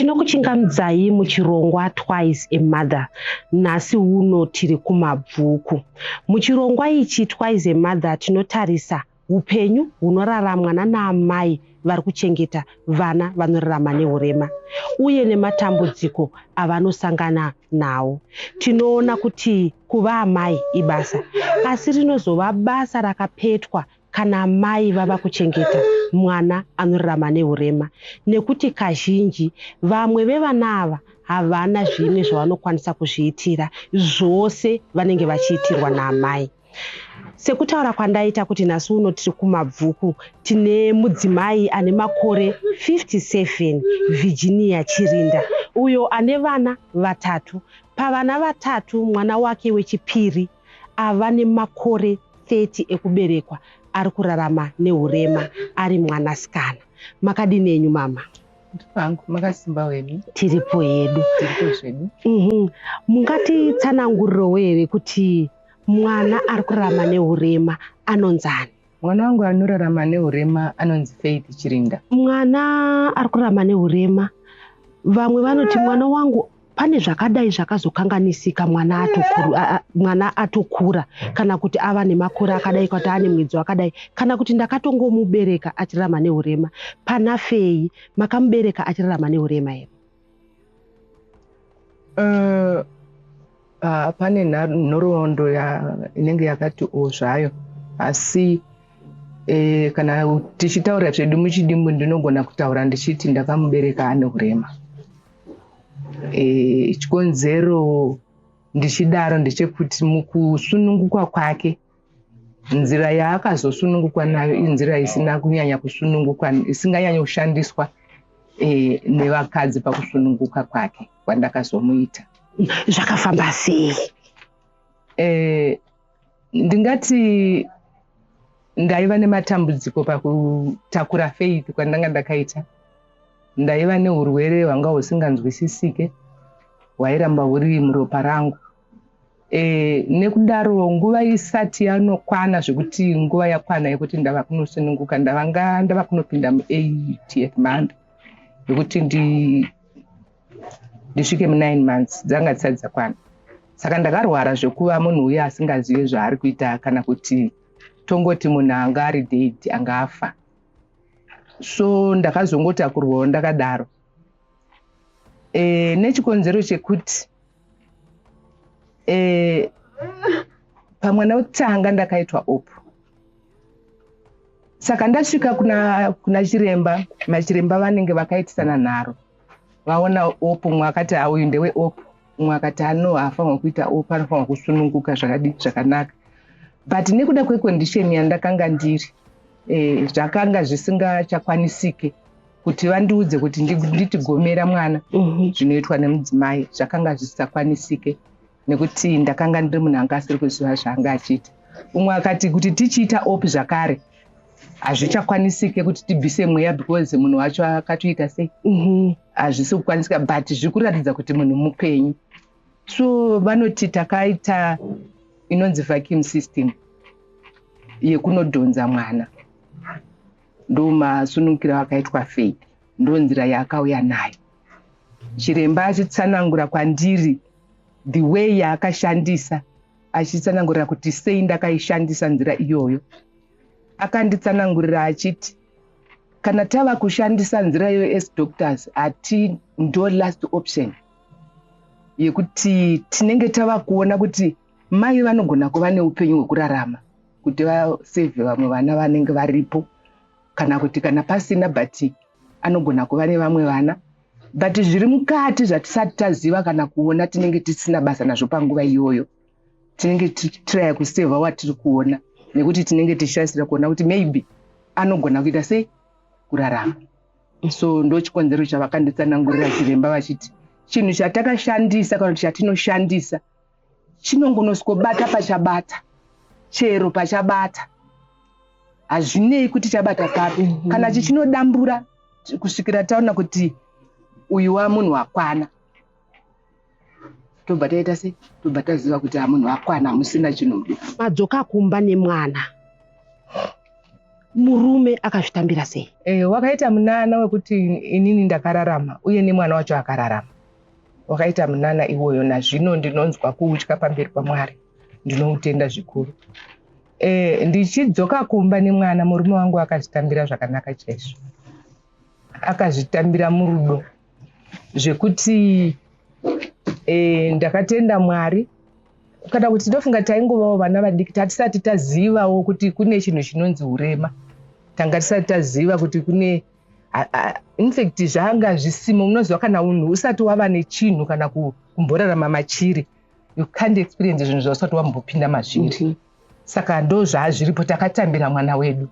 Tinokuchingamidzai muchirongwa Twice a Mother. Nhasi uno tiri kuMabvuku. Muchirongwa ichi Twice a Mother tinotarisa upenyu hunoraramwa nanaamai vari kuchengeta vana vanorarama nehurema uye nematambudziko avanosangana nawo. Tinoona kuti kuva amai ibasa, asi rinozova basa rakapetwa kana amai vava kuchengeta mwana anorarama nehurema nekuti kazhinji vamwe vevana ava havana zvimwe zvavanokwanisa kuzviitira, zvose vanenge vachiitirwa naamai. Sekutaura kwandaita kuti nhasi uno tiri kuMabvuku, tine mudzimai ane makore 57, Virginia Chirinda, uyo ane vana vatatu. Pavana vatatu, mwana wake wechipiri ava nemakore 30 ekuberekwa ari kurarama nehurema ari mwanasikana. Makadini henyu mama? Vangu makasimba wenyu? Tiripo hedu. Tiripo zvedu. Mungatitsanangurirewo here kuti mwana ari kurarama nehurema anonzani? Mwana wangu anorarama nehurema anonzi Faith Chirinda. Mwana ari kurarama nehurema, vamwe vanoti mwana wangu pane zvakadai zvakazokanganisika mwana atokura, mwana atokura kana kuti ava nemakore akadai, kuti ane mwedzi wakadai, kana kuti ndakatongomubereka achirarama nehurema. Pana Fei makamubereka achirarama nehurema here? Pane nhoroondo inenge yakati o zvayo, asi kana tichitaura zvedu muchidimbu, ndinogona kutaura ndichiti ndakamubereka ane hurema. Chikonzero ndichidaro ndechekuti mukusunungukwa kwake, nzira yaakazosunungukwa nayo inzira isina kunyanya kusunungukwa, isinganyanyi kushandiswa nevakadzi pakusununguka kwake kwandakazomuita. Zvakafamba sei? Ndingati ndaiva nematambudziko pakutakura Faith kwandanga ndakaita. Ndaiva neurwere hwanga husinganzwisisike, hwairamba huri muropa rangu. Nekudaro nguva isati yanokwana zvekuti nguva yakwana yekuti ndava kunosununguka, ndavanga ndava kunopinda mu8th month, yekuti ndisvike mu9 months dzanga dzisati dzakwana. Saka ndakarwara zvekuva munhu uye asingazivi zvaari kuita, kana kuti tongoti munhu anga ari dead, anga afa. So ndakazongotakurwawo ndakadaro, nechikonzero chekuti pamwana wekutanga ndakaitwa op. Saka ndasvika kuna chiremba, machiremba vanenge vakaitisana nharo, vaona op, umwe akati auyu ndewe op, umwe akati ano haafanirwa kuita op, anofanirwa kusununguka zvakadii zvakanaka. But nekuda kwecondition yandakanga ndiri, zvakanga zvisingachakwanisike kuti vandiudze kuti nditigomera mwana zvinoitwa nemudzimai. Zvakanga zvisisakwanisike nekuti ndakanga ndiri munhu anga asiri kuziva zvaanga achiita. Umwe akati kuti tichiita op zvakare hazvichakwanisike kuti tibvise mweya, because munhu wacho akatoita sei, hazvisi kukwanisika, but zviri kuratidza kuti munhu mupenyu. So vanoti takaita inonzi vacuum system yekunodhonza mwana. Ndo masunungukiro akaitwa Faith, ndo nzira yaakauya nayo. Chiremba achitsanangura kwandiri the way yaakashandisa, achitsanangurira kuti sei ndakaishandisa nzira iyoyo, akanditsanangurira achiti kana tava kushandisa nzira iyoyo as doctors, hati ndo last option yekuti tinenge tava kuona kuti mai vanogona kuva neupenyu hwekurarama kuti vasevhe vamwe vana vanenge varipo, kana kuti kana pasina, but anogona kuva nevamwe vana. But zviri mukati zvatisati taziva kana kuona, tinenge tisina basa nazvo panguva iyoyo. Tinenge tichitraya kusevha watiri kuona, nekuti tinenge tichitarisira kuona kuti maybe anogona kuita sei kurarama. So ndo chikonzero chavakanditsanangurira chiremba vachiti chinhu chatakashandisa kana kuti chatinoshandisa chinongonoswobata pachabata, chero pachabata, hazvinei kuti chabata papi, kana chichinodambura kusvikira taona kuti uyu wamunhu wakwana, tobva taita sei, tobva taziva kuti hamunhu akwana, hamusina chinhu muduku. Madzoka kumba nemwana. Murume akazvitambira sei? Wakaita munana wekuti inini ndakararama uye nemwana wacho akararama. Wakaita munana iwoyo, nazvino ndinonzwa kuutya pamberi paMwari, ndinoutenda zvikuru. Ndichidzoka kumba nemwana, murume wangu akazvitambira zvakanaka chaizvo. Akazvitambira murudo zvekuti ndakatenda Mwari. Kana kuti ndofunga taingovawo vana vadiki, tatisati tazivawo kuti kune chinhu chinonzi urema. Tanga tisati taziva kuti kune, infact zvanga zvisimo. Unoziva kana unhu usati wava nechinhu kana kumborarama machiri, you can't experience zvinhu zvausati wambopinda mazviri. Saka ndo zvaazviripo, takatambira mwana wedu.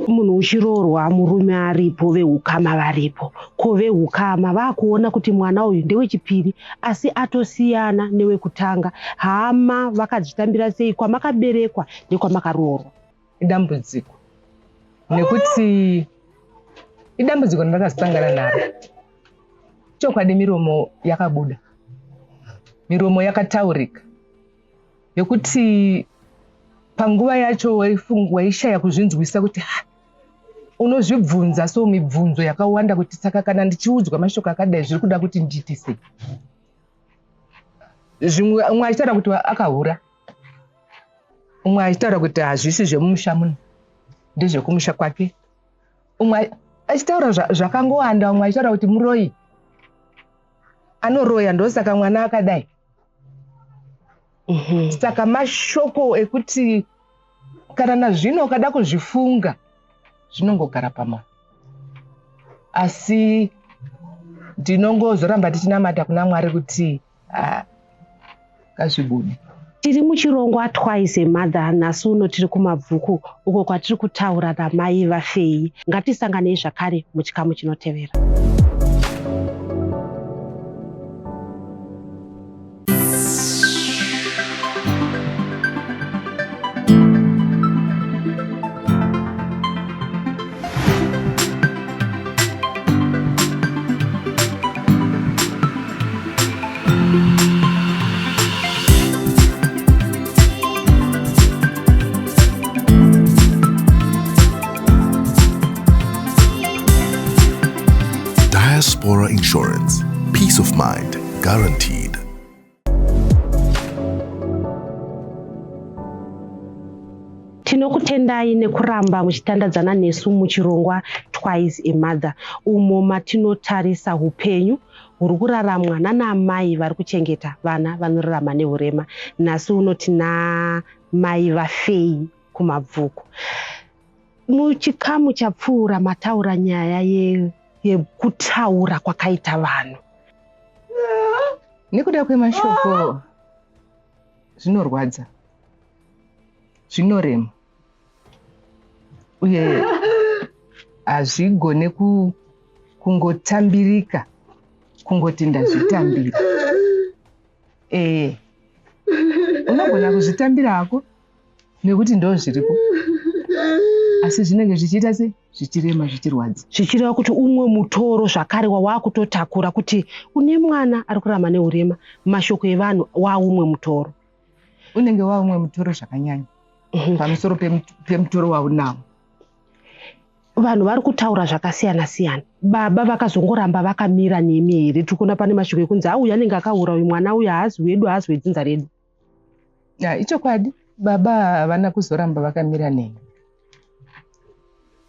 Munhu uchiroorwa, murume aripo, veukama varipo. Ko veukama vakuona kuti mwana uyu ndewechipiri asi atosiyana newekutanga, hama vakadzitambira sei kwamakaberekwa nekwamakaroorwa? Idambudziko, nekuti idambudziko randakazosangana naro. Chokwadi miromo yakabuda, miromo yakataurika, yekuti panguva yacho waishaya kuzvinzwisa kuti unozvibvunza so mibvunzo yakawanda kuti saka kana ndichiudzwa mashoko akadai zviri kuda kuti ndiite sei. Zvimwe umwe achitaura kuti akahura, umwe achitaura kuti hazvisi zvemumusha muno, ndezvekumusha kwake, umwe achitaura zvakangowanda, umwe achitaura kuti muroyi, anoroya ndosaka mwana akadai. Saka mashoko ekuti kana nazvino ukada kuzvifunga zvinongogara pamwoyo. Asi ndinongozoramba tichinamata kuna Mwari kuti ngazvibude. Tiri muchirongwa Twice a Mother. Nhasi uno tiri kuMabvuku uko kwatiri kutaura namai vaFei. Ngatisanganei zvakare muchikamu chinotevera. Diaspora Insurance. Peace of mind guaranteed. Tinokutendai nekuramba muchitandadzana nesu muchirongwa Twice a Mother, umo matinotarisa upenyu huri kuraramwa nana vari kuchengeta vana vanorarama neurema. Nhasi uno tina mai vaFei kuMabvuku. Muchikamu chapfuura mataura nyaya yekutaura kwakaita vanhu. Nekuda kwemashoko zvinorwadza, zvinorema, uye hazvigone kungotambirika kungoti ndazvitambira. Unogona kuzvitambira hako nekuti ndo zviripo, asi zvinenge zvichiita sei, zvichirema, zvichirwadza. Zvichireva kuti umwe mutoro zvakare wawakutotakura kuti une mwana ari kurarama neurema, mashoko evanhu waumwe mutoro. Unenge waumwe mutoro zvakanyanya pamusoro pemutoro waunawo. Vanhu vari kutaura zvakasiyana siyana. Baba vakazongoramba vakamira nemi here? Tiri kuona pane mashoko ekunzi auyu anenge akaura uyu mwana uyu haazi wedu, haazi wedzinza redu. Ichokwadi, baba havana kuzoramba vakamira neni.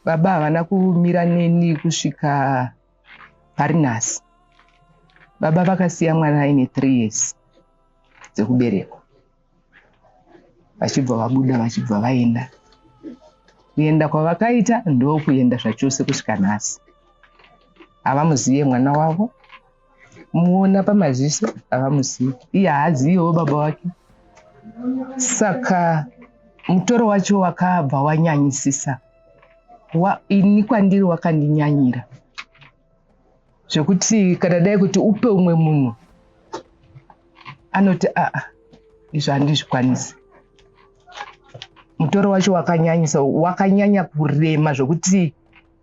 Baba havana kumira neni kusvika pari nhasi. Baba vakasiya mwana aine 3 years dzekuberekwa, vachibva vabuda, vachibva vaenda. Kuenda kwavakaita ndokuenda zvachose kusvika nhasi. Havamuziye mwana wavo, muona pamaziso havamuzivi, iye haaziviwo baba wake. Saka mutoro wacho wakabva wanyanyisisa. Ini kwandiri wakandinyanyira zvekuti kana dai kuti upe umwe munhu anoti aa izvo handizvikwanisi. Mutoro wacho wakanyanyisa, wakanyanya kurema zvokuti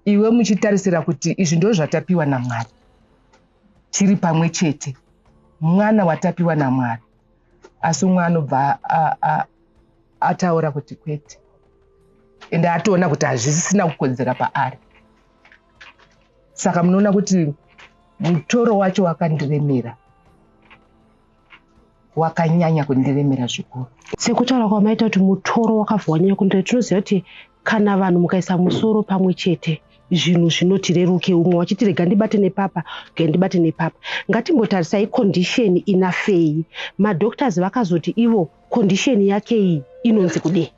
iwe muchitarisira kuti izvi ndo zvatapiwa naMwari, tiri pamwe chete, mwana watapiwa naMwari, asi umwe anobva ataura kuti kwete. Ende atoona kuti hazvisisina kukodzera paari. Saka munoona kuti mutoro wacho wakandiremera, wakanyanya kundiremera zvikuru. Sekutaura kwamaita kuti mutoro wakabva wanyanya kundiremera, tinoziva kuti kana vanhu mukaisa musoro pamwe chete zvinhu zvinoti reruke, umwe wachiti rega ndibate nepapa, rega ndibate nepapa. Ngatimbotarisai condition ina Fei. Madoctors vakazoti ivo condition yake iyi inonzi kudii?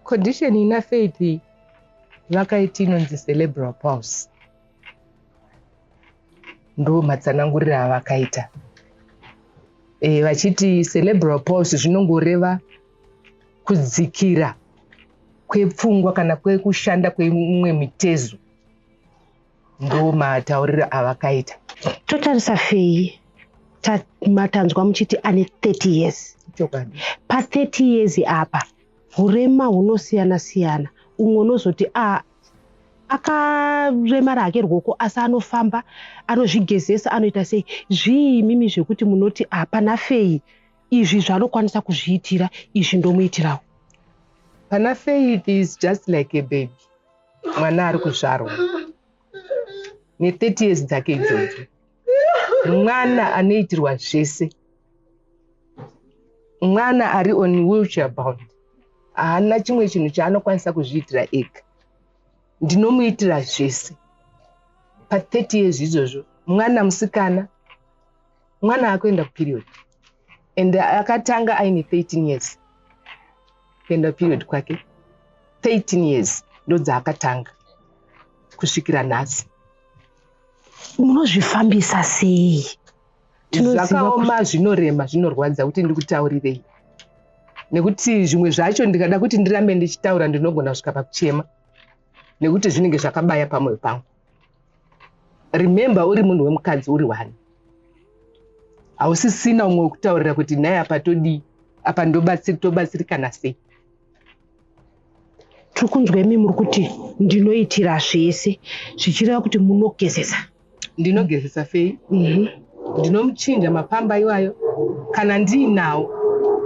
Condition ina Faith vakaiti inonzi cerebral palsy. Ndo matsananguriro avakaita. Vachiti cerebral palsy zvinongoreva kudzikira kwepfungwa kana kwekushanda kwemumwe mitezo. Ndo matauriro avakaita. Totarisa Fei, matanzwa muchiti ane 30 years. Chokwadi. Pa 30 years apa hurema hunosiyana siyana. Umwe unozoti akaremara hake ruoko asi anofamba, anozvigezesa, anoita sei. Zvii imimi zvekuti munoti pana Fei izvi zvaanokwanisa kuzviitira, izvi ndomuitirawo? Pana Faith is just like a baby. Mwana ari kuzvarwa ne30 years dzake idzodzo. Mwana anoitirwa zvese. Mwana ari on wheelchair bound haana chimwe chinhu chaanokwanisa kuzviitira ega. Ndinomuitira zvese pa30 years izvozvo. Mwana musikana, mwana akuenda kuperiod, and akatanga aine 13 years kuenda period kwake. 13 years ndodzaakatanga kusvikira nhasi. Munozvifambisa sei? Zvakaoma, zvinorema, zvinorwadza kuti ndikutaurirei, nekuti zvimwe zvacho ndikada kuti ndirambe ndichitaura ndinogona kusvika pakuchema, nekuti zvinenge zvakabaya pamwoyo pangu. Remember, uri munhu wemukadzi uri one, hausisina umwe wekutaurira kuti nhai, apa todii, apa tobatsirikana sei. Tiri kunzwa imi muri kuti ndinoitira zvese, zvichireva kuti munogezesa? Ndinogezesa Fei. Ndinomuchinja mapamba iwayo kana ndiinawo.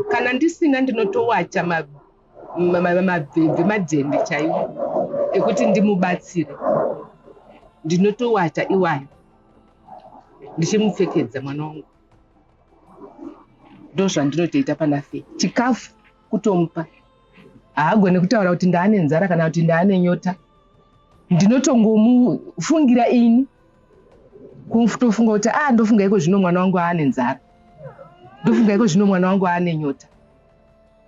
Kana ndisina, ndinotowacha mabvebve madhende chaiwo ekuti ndimubatsire. Ndinotowacha iwayo ndichimupfekedza mwana wangu. Ndozvandinotoita pana Fei. Chikafu kutomupa, haagoni kutaura kuti ndaane nzara kana kuti ndaane nyota. Ndinotongomufungira ini, kutofunga kuti a ndofunga iko zvino mwana wangu aane nzara, ndofunga iko zvino mwana wangu aane nyota.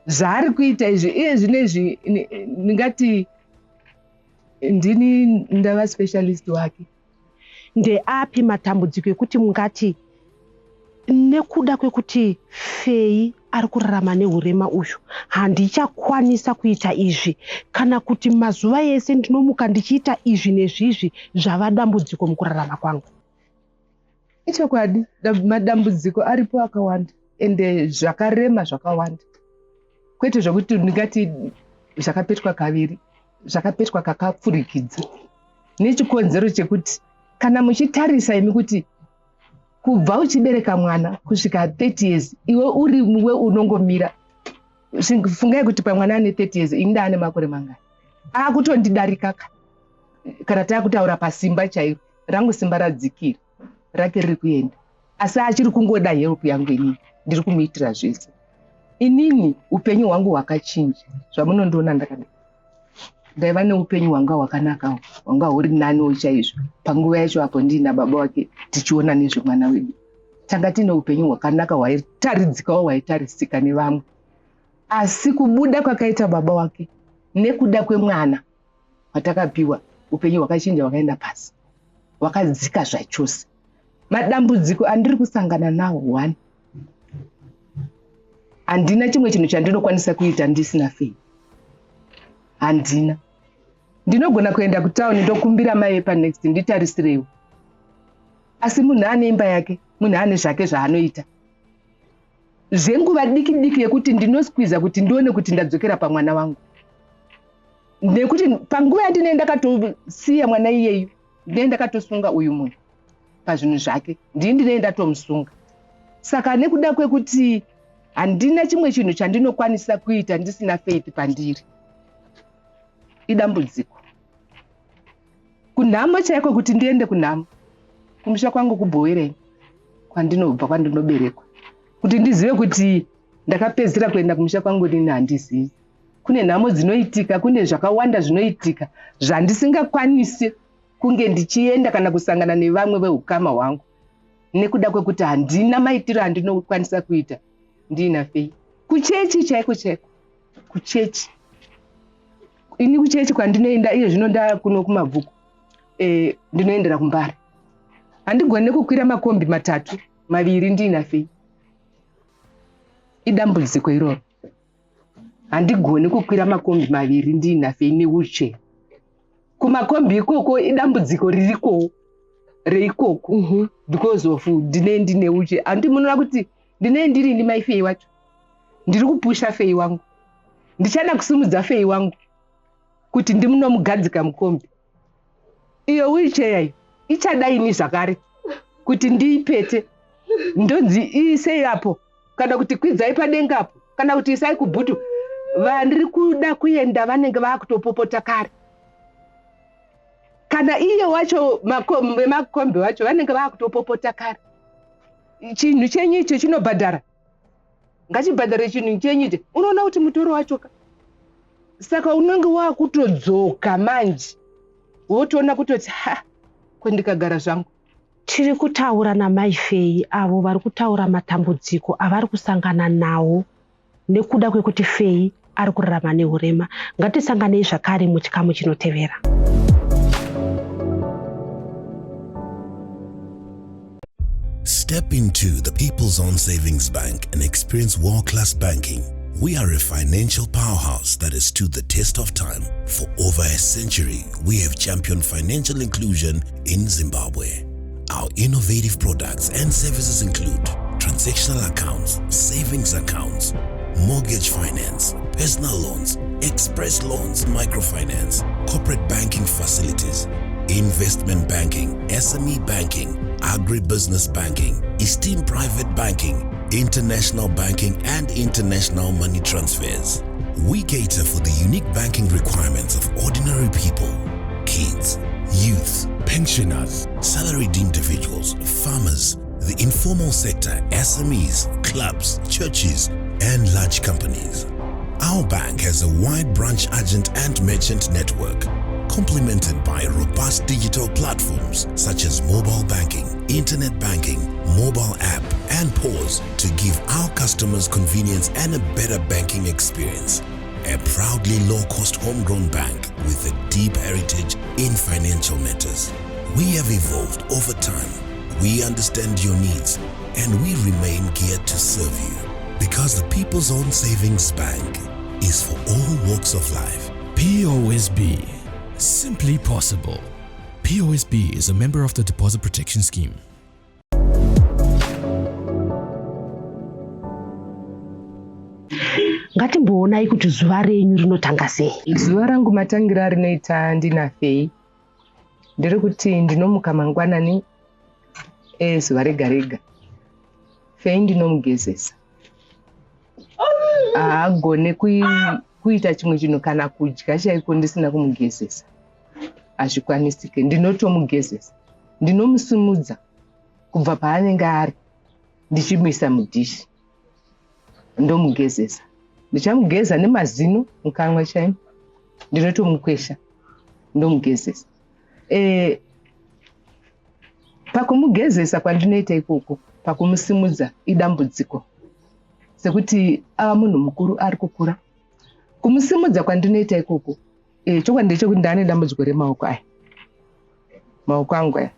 Zvaari kuita izvi iye zvinezvi, ndingati ndini ndava specialist wake. Ndeapi matambudziko ekuti mungati nekuda kwekuti Fei ari kurarama neurema uyu handichakwanisa kuita izvi, kana kuti mazuva ese ndinomuka ndichiita izvi nezvizvi zvava dambudziko mukurarama kwangu? Ichokwadi, madambudziko aripo akawanda, ende zvakarema zvakawanda, kwete zvokuti ndingati zvakapetwa kaviri, zvakapetwa kakapfurikidza, nechikonzero chekuti kana muchitarisa imi kuti kubva uchibereka mwana kusvika 30 years iwe uri we unongomira. Fungai kuti pamwana ane 30 years, ini ndaane makore mangani? Akutondidarika ka. Kana taakutaura pasimba chairo, rangu simba radzikira, rake riri kuenda, asi achiri kungoda help yangu. Inini ndiri kumuitira zvese. Inini upenyu hwangu hwakachinja. Zvamunondiona ndakadai, ndaiva neupenyu hwanga hwakanaka, hwanga huri naniwo chaizvo panguva yacho apo ndiina baba wake tichiona nezvemwana wedu. Tanga tine upenyu hwakanaka, hwaitaridzikawo, hwaitarisika nevamwe. Asi kubuda kwakaita baba wake nekuda kwemwana watakapiwa, upenyu hwakachinja, hwakaenda pasi, hwakadzika zvachose. Madambudziko andiri kusangana nawo, one, handina chimwe chinhu chandinokwanisa kuita ndisina Fei. Handina. Ndinogona kuenda kutauni ndokumbira mai vepanext, nditarisireiwo, asi munhu ane imba yake, munhu ane zvake zvaanoita zvenguva diki diki yekuti ndinoskwiza kuti ndione kuti ndadzokera pamwana wangu, nekuti panguva yandinee ndakatosiya mwana iyeyu, ndinee ndakatosunga uyu munhu pazvinhu zvake, ndini ndinee ndatomusunga. Saka nekuda kwekuti handina chimwe chinhu chandinokwanisa kuita ndisina Faith pandiri. Idambudziko. Kunhamo chaiko kuti ndiende kunhamo, kumusha kwangu kuBhowereni, kwandinobva, kwandinoberekwa, kuti ndizive kuti ndakapedzisira kuenda kumusha kwangu rini handizivi. Kune nhamo dzinoitika, kune zvakawanda zvinoitika zvandisingakwanisi kunge ndichienda kana kusangana nevamwe veukama hwangu nekuda kwekuti handina maitiro andinokwanisa kuita ndiina Fei. Kuchechi chaiko chaiko, kuchechi, ini kuchechi kwandinoenda iye zvino ndakuno kuMabvuku, ndinoendera kuMbare. Handigoni kukwira makombi matatu, maviri ndiina Fei. Idambudziko iroro. Handigoni kukwira makombi maviri ndiina Fei newheelchair. Kumakombi ikoko idambudziko ririkowo reikoko because of ndine ndine wheelchair. Handi munoona kuti ndine ndirini mai Fei wacho, ndiri kupusha Fei wangu, ndichada kusimudza Fei wangu kuti ndimunomugadzika mukombi. Iyo wheelchair iyo ichada ini zvakare kuti ndiipete, ndonzi iisei apo, kana kuti kwidzai padenga apo, kana kuti isai kubhutu. Vandiri kuda kuenda vanenge vaakutopopota kare, kana iye wacho vemakombi vacho vanenge vaakutopopota kare. Chinhu chenyu icho chinobhadhara, ngachibhadhare chinhu chenyu icho. Unoona kuti mutoro wacho ka, saka unenge waakutodzoka manje, wotoona kutoti ha, ko ndikagara zvangu. Tiri kutaura namai Fei avo vari kutaura matambudziko avari kusangana nawo nekuda kwekuti Fei ari kurarama neurema. Ngatisanganei zvakare muchikamu chinotevera. Step into the People's Own Savings Bank and experience world-class banking. We are a financial powerhouse that has stood the test of time. For over a century, we have championed financial inclusion in Zimbabwe. Our innovative products and services include transactional accounts, savings accounts, mortgage finance, personal loans, express loans, microfinance, corporate banking facilities, investment banking, SME banking, agribusiness banking, esteemed private banking, international banking, and international money transfers. We cater for the unique banking requirements of ordinary people, kids, youth, pensioners, salaried individuals, farmers, the informal sector, SMEs, clubs, churches, and large companies. Our bank has a wide branch agent and merchant network, complemented by robust digital platforms such as mobile banking, internet banking, mobile app, and POS to give our customers convenience and a better banking experience. A proudly low-cost homegrown bank with a deep heritage in financial matters. We have evolved over time. We understand your needs and we remain geared to serve you because the People's Own Savings Bank is for all walks of life. POSB. Simply possible. POSB is a member of the Deposit Protection Scheme. Ngatimboonai kuti zuva renyu rinotanga sei. Zuva rangu matangira arinoita ndina Fei nderekuti ndinomuka mangwanani ezuva rega rega. Fei ndinomugezesa. Haagone kuita chimwe chinhu kana kudya chaiko ndisina kumugezesa, hazvikwanisike. Ndinotomugezesa, ndinomusimudza kubva paanenge ari ndichimuisa mudhishi, ndomugezesa. Ndichamugeza nemazino mukanwa chaimo, ndinotomukwesha, ndomugezesa. Pakumugezesa kwandinoita ikoko, pakumusimudza idambudziko, sekuti ava munhu mukuru ari kukura. Kumusimudza kwandinoita ikoko, chokwadi ndechekuti ndaane dambudziko remaoko aya. Maoko angu aya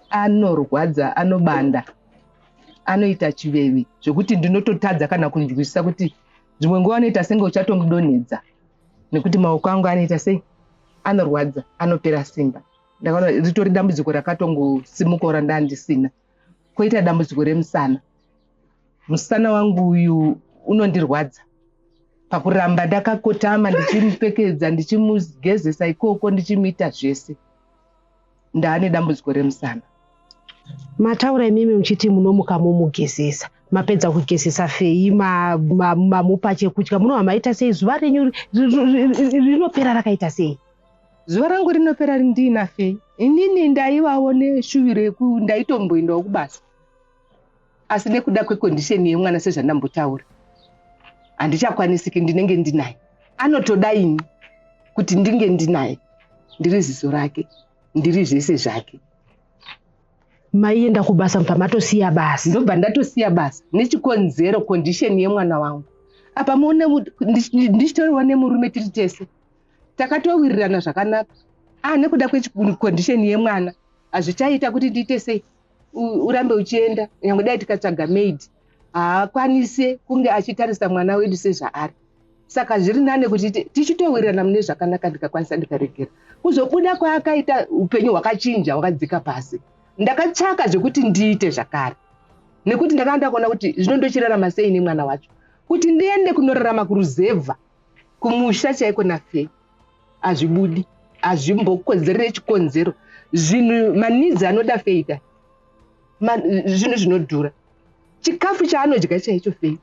anorwadza, anobanda, anoita chivevi zvekuti ndinototadza kana kunzwisisa kuti dzimwe nguva anoita senge uchatomudonhedza, nekuti maoko angu anoita sei, anorwadza, anopera simba. Ndakaona ritori dambudziko rakatongosimukawo randandisina. Koita dambudziko remusana. Musana wangu uyu unondirwadza pakuramba ndakakotama ndichimupfekedza, ndichimugezesa ikoko, ndichimuita zvese. Ndaane dambudziko remusana. Mataura imimi muchiti munomuka mumugezesa. Mapedza kugezesa Fei, mamupa chekudya, munobva maita sei? Zuva renyu rinopera rakaita sei? Zuva rangu rinopera ndiina Fei. Inini ndaivawo neshuviro yeku ndaitomboendawo kubasa, asi nekuda kwekondisheni yemwana, sezvandambotaura, handichakwanisiki. Ndinenge ndinaye, anotoda ini kuti ndinge ndinaye, ndiri ziso rake, ndiri zvese zvake. Maienda kubasa, mubva matosiya basa? Ndobva ndatosiya basa nechikonzero condition yemwana wangu. Apa muone, ndichitoriwa nemurume, tiri tese, takatowirirana zvakanaka. Ah, nekuda kwecondition yemwana hazvichaita kuti ndiite sei, urambe uchienda. Nyange dai tikatsvaga maid, haakwanise kunge achitarisa mwana wedu sezvaari. Saka zviri nane kuti tichitowirirana mune zvakanaka, ndikakwanisa ndikaregera. Kuzobuda kwaakaita, upenyu hwakachinja, hwakadzika pasi. Ndakatsvaka zvekuti ndiite zvakare, nekuti ndakanga ndakuona kuti zvino ndochirarama sei nemwana wacho. Kuti ndiende kunorarama kuruzevha, kumusha chaiko naFei, hazvibudi, hazvimbokodzeri nechikonzero zvinhu maneeds anoda Fei ka, zvinhu zvinodhura. Chikafu chaanodya chaicho Fei,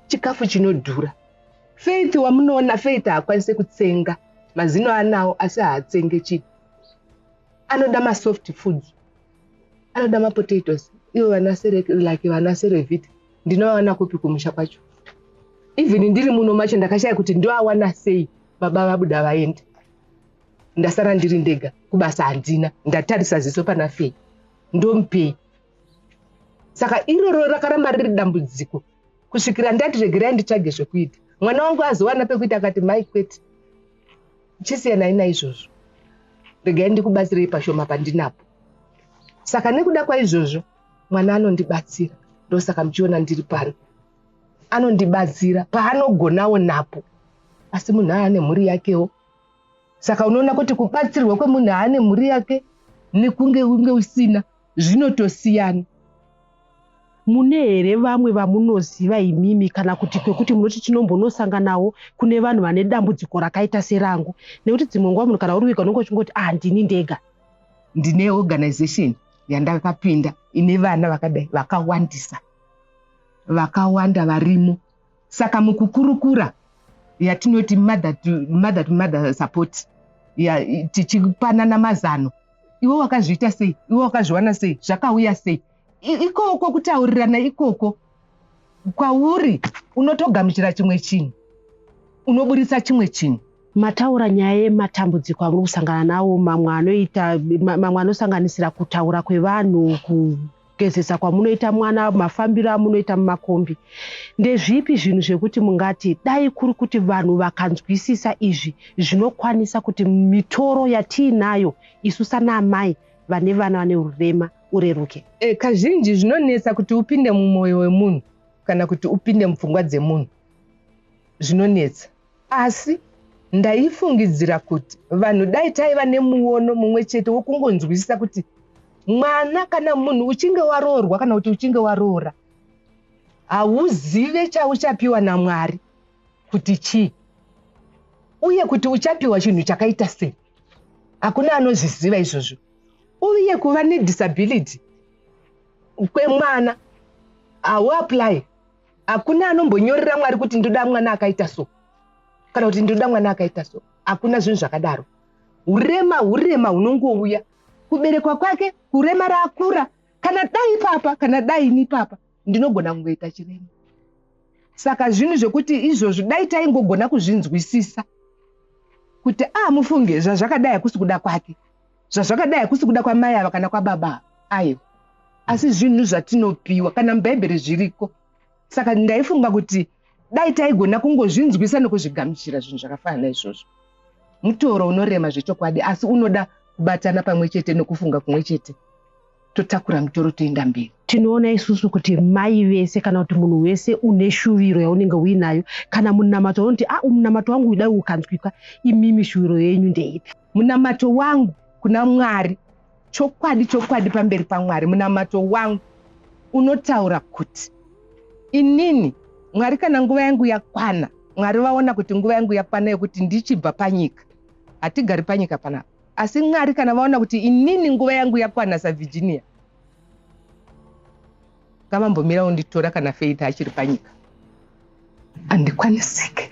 chikafu chinodhura. Faith wamunoona, Faith haakwanisi kutsenga, mazino anawo asi haatsenge chinhu. Anoda masoft foods, anoda mapotatoes, ivo vana like vana Cerevita. Ndinovawana kupi kumusha kwacho? Even ndiri muno macho ndakashaya kuti ndoawana sei. Baba vabuda vaenda, ndasara ndiri ndega, kubasa handina, ndatarisa ziso pana Fei, ndomupei? Saka iroro rakaramba riri dambudziko kusvikira ndati regerai nditsvage zvekuita. Mwana wangu azowana pekuita, akati, "Mai, kwete, chisiyanai naizvozvo, regai ndikubatsirei pashoma pandinapo." Saka nekuda kwaizvozvo mwana anondibatsira, ndosaka muchiona ndiri pano. Anondibatsira paanogonawo napo, asi munhu aane mhuri yakewo. Saka unoona kuti kubatsirwa kwemunhu aane mhuri yake nekunge unge usina zvinotosiyana. Mune here vamwe vamunoziva imimi, kana kuti kwekuti munoti tinombonosanganawo kune vanhu vane dambudziko rakaita serangu? Nekuti dzimwe nguva munhu kana uri wega unenge uchingoti, "Ah, ndini ndega." Ndine organization yandakapinda ine vana vakadai vakawandisa, vakawanda varimo. Saka mukukurukura yatinoti mother to mother, to mother support ya, tichipanana mazano, iwe wakazviita sei, iwe wakazviwana sei, zvakauya sei, ikoko kutaurirana ikoko kwauri unotogamuchira chimwe chinhu, unoburitsa chimwe chinhu. Mataura nyaya yematambudziko amuri kusangana nawo, mamwe anoita, mamwe anosanganisira kutaura kwevanhu, kugezesa kwamunoita mwana, mafambiro amunoita mumakombi. Ndezvipi zvinhu zvekuti mungati dai kuri kuti vanhu vakanzwisisa izvi, zvinokwanisa kuti mitoro yatiinayo isu sanaamai vane vana vane urema ureruke? Kazhinji zvinonetsa kuti upinde mumwoyo wemunhu kana kuti upinde mupfungwa dzemunhu, zvinonetsa. Asi ndaifungidzira kuti vanhu dai taiva nemuono mumwe chete wokungonzwisisa kuti mwana kana munhu uchinge waroorwa kana kuti uchinge waroora, hauzive chauchapiwa naMwari kuti chii, uye kuti uchapiwa chinhu chakaita sei. Hakuna anozviziva izvozvo. Uye kuva nedisability kwemwana hauapply. Hakuna anombonyorera Mwari kuti ndoda mwana akaita so kana kuti ndoda mwana akaita so. Hakuna zvinhu zvakadaro. Urema urema hunongouya kuberekwa kwake, kurema raakura. Kana dai ipapa, kana dai ini ipapa, ndinogona kungoita chirema. Saka zvinhu zvekuti izvozvo dai taingogona kuzvinzwisisa kuti a ah, mufunge zvazvakadai hakusi kuda kwake, zvazvakadai hakusi kuda kwamai ava kana kwababa, aiwa. Asi zvinhu zvatinopiwa, kana muBhaibheri zviriko. Saka ndaifunga kuti dai taigona kungozvinzwisa nokuzvigamuchira zvinhu zvakafanana naizvozvo. Mutoro unorema zvechokwadi, asi unoda kubatana pamwe chete nokufunga kumwe chete, totakura mutoro toenda mberi. Tinoona isusu kuti mai vese kana kuti munhu wese une shuviro yaunenge uinayo kana munamato unoti, "A, ah, munamato wangu dai ukanzwikwa." Imimi shuviro yenyu ndeipi? Munamato wangu kuna Mwari, chokwadi chokwadi pamberi paMwari, munamato wangu unotaura kuti inini, Mwari, kana nguva yangu yakwana, Mwari vaona kuti nguva yangu yakwana yekuti ndichibva panyika, hatigari panyika panapa, asi Mwari kana vaona kuti inini nguva yangu yakwana saVirginia. Ngavambomira kunditora kana Faith achiri panyika. Handikwanisike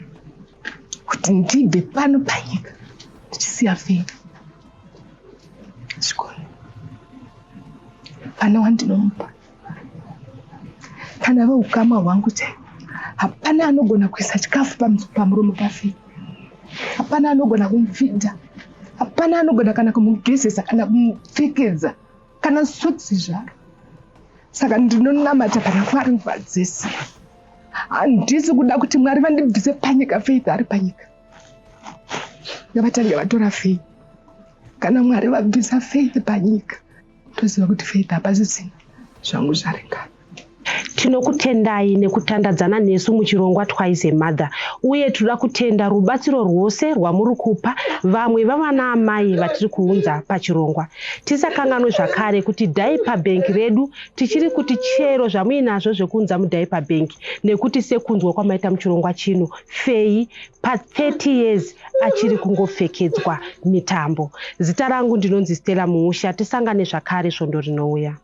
kuti ndibve pano panyika ndichisiya Faith. Zvikoni. Pana wandinomupa. Kana veukama hwangu chaivo hapana anogona kuisa chikafu pamuromo paFaith. Hapana anogona kumufidha. Hapana anogona kana kumugezesa kana kumupfekedza kana sokisi zvaro. Saka ndinonamata pana Mwari nguva dzese. Handisi kuda kuti Mwari vandibvise panyika Faith ari panyika. Ngavatange vatora Faith. Kana Mwari vabvisa Faith panyika, toziva kuti Faith hapasisina, zvangu zvaringana. Tinokutendai nekutandadzana nesu muchirongwa Twice a Mother, uye tinoda kutenda rubatsiro rwose rwamuri kupa vamwe vavana amai vatiri kuunza pachirongwa. Tisakanganwe zvakare kuti diaper bank redu tichiri kuti chero zvamuinazvo zvekuunza mudiaper bank, nekuti sekunzwa kwamaita muchirongwa chino, Fei pa30 years achiri kungopfekedzwa mitambo. Zita rangu ndinonzi Stella Muusha. Tisangane zvakare svondo rinouya.